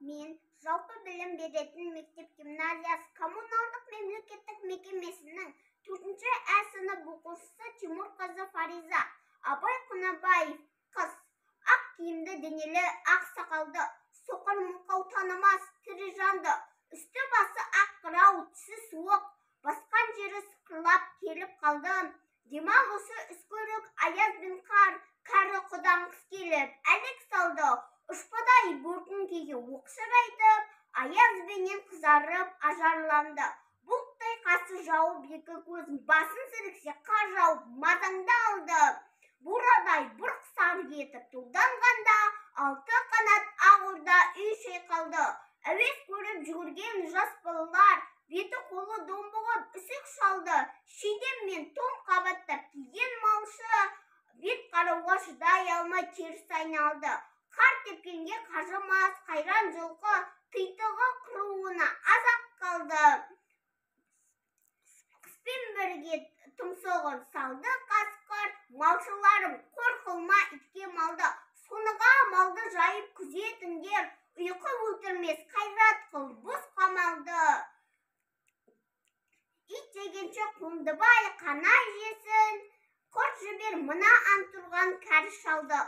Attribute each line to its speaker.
Speaker 1: Мен жалпы білім беретін мектеп-гимназиясы коммуналдық мемлекеттік мекемесінің 4-ші ә сынып оқушысы Тимурқызы Фариза. Абай Құнанбаев. Қыс. Ақ киімді денелі, ақ сақалды, соқыр мылқау танымас тірі жанды. Үсті басы ақ қырау, түсі суық, басқан жері сықырлап келіп қалды. Демалысы үскірік аяз бен қар, кәрі құдаң қыс келіп, әлек салды. Ұшпадай бөркін киге оқшырайтып, аязбенен қызарып ажарланды. Бұлттай қасы жауып екі көзін, басын сіліксе қар жауып мазаңды алды. Бурадай бұрқ сарқ етіп долданғанда, алты қанат ақ орда үй шайқалды. Әуес көріп жүгірген жас балалар, беті қолы домбығып үсік шалды. Шидем мен тон қабаттап киген малшы, бет қарауға шыдай алмай теріс айналды. Қар тепкенге қажымас қайран жылқы, титығы құруына аз-ақ қалды. Қыспен бірге тұмсығын салды қасқыр, малшыларым қор қылма итке малды. Соныға малды жайып күзетіңдер, ұйқы өлтірмес қайрат қыл бұз қамалды. Ит жегенше Қондыбай қана жесін, құрт жібер мына антұрған кәрі шалды.